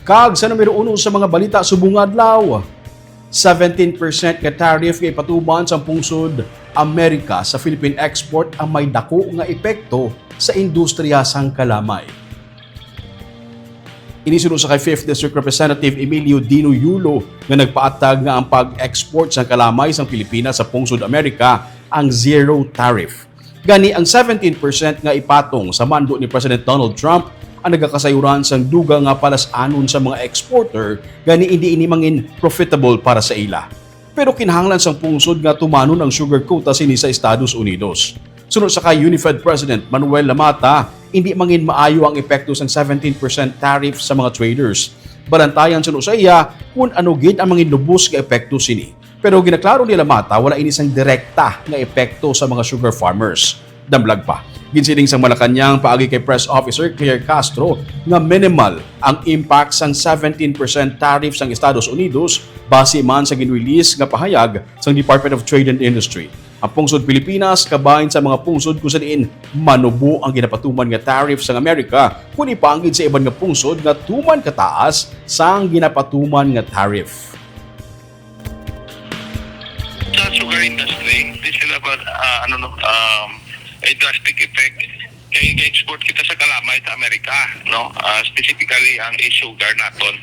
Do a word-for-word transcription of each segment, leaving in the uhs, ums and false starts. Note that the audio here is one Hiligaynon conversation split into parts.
Kag sa numero uno sa mga balita subong nga adlaw, seventeen percent nga tariff nga ipatuman sang pungsod Amerika sa Philippine export ang may dako nga epekto sa industriya sang kalamay. Ini suno sa kay Fifth District Representative Emilio Dino Yulo nga nagpaatag nga ang pag-export sang kalamay sang Pilipinas sa pungsod Amerika ang zero tariff. Gani ang seventeen percent nga ipatong sa mando ni President Donald Trump ang nagakasayuran sang dugang nga palas-anon sa mga exporter, gani indi ini mangin profitable para sa ila. Pero kinahanglan sang pungsod nga tumanon ang sugar quota sini sa Estados Unidos. Suno sa kay UNIFED President Manuel Lamata, indi mangin maayo ang epekto sang seventeen percent tariff sa mga traders. Balantayan suno sa iya kung ano gid ang mangin lubos nga epekto sini. Pero ginaklaro ni Lamata, wala ini sang direkta nga epekto sa mga sugar farmers. Damlag pa, ginsiling sang Malacañang paagi kay Press Officer Claire Castro nga minimal ang impact sang seventeen percent tariff sang Estados Unidos base man sa ginrelease nga pahayag sang Department of Trade and Industry. Ang pungsod Pilipinas kabahin sa mga pungsod kung sa diin manubo ang ginapatuman nga tariff sang Amerika kung ipaangkon sa iban nga pungsod nga tuman kataas sang ginapatuman nga tariff. Sa sugar industry, di sila ba, ah, ano, no, um, a drastic effect. Kay ga-export kita sa kalamay sa Amerika, no? Ah, specifically ang e-sugar naton.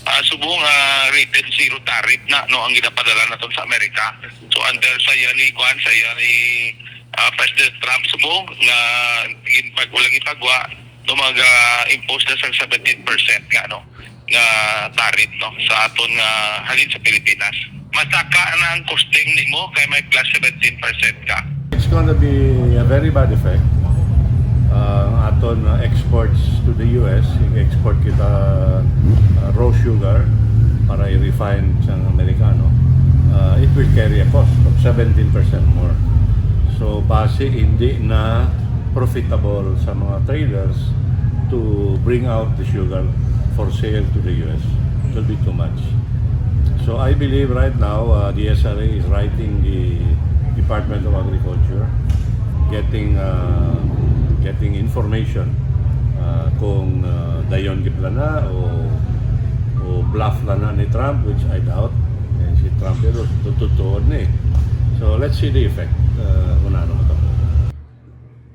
Ah, subong nga rated zero tariff na, no, ang ginapadala naton sa Amerika. So under sa iya ni, kuan, sa iya ni, ah, President Trump, subong nga gin-, pag ulang ipagwa, no, mag-impose na sa seventeen percent nga, no, nga tariff, no, sa aton nga halin sa Pilipinas. Masaka na ang costing nimo kay may plus seventeen percent ka. It's gonna be a very bad effect. Uh, ang aton uh, exports to the U S, i-export kita uh, raw sugar para i-refine sa Amerikano. Uh, it will carry a cost of seventeen percent more. So base hindi na profitable sa mga traders to bring out the sugar for sale to the U S. It will be too much. So I believe right now uh, the S R A is writing the Department of Agriculture, getting uh, getting information uh, kung uh, dayon gid lang na o, o bluff lang na ni Trump, which I doubt. Eh, si Trump pero tututuod ni. So let's see the effect. Uh,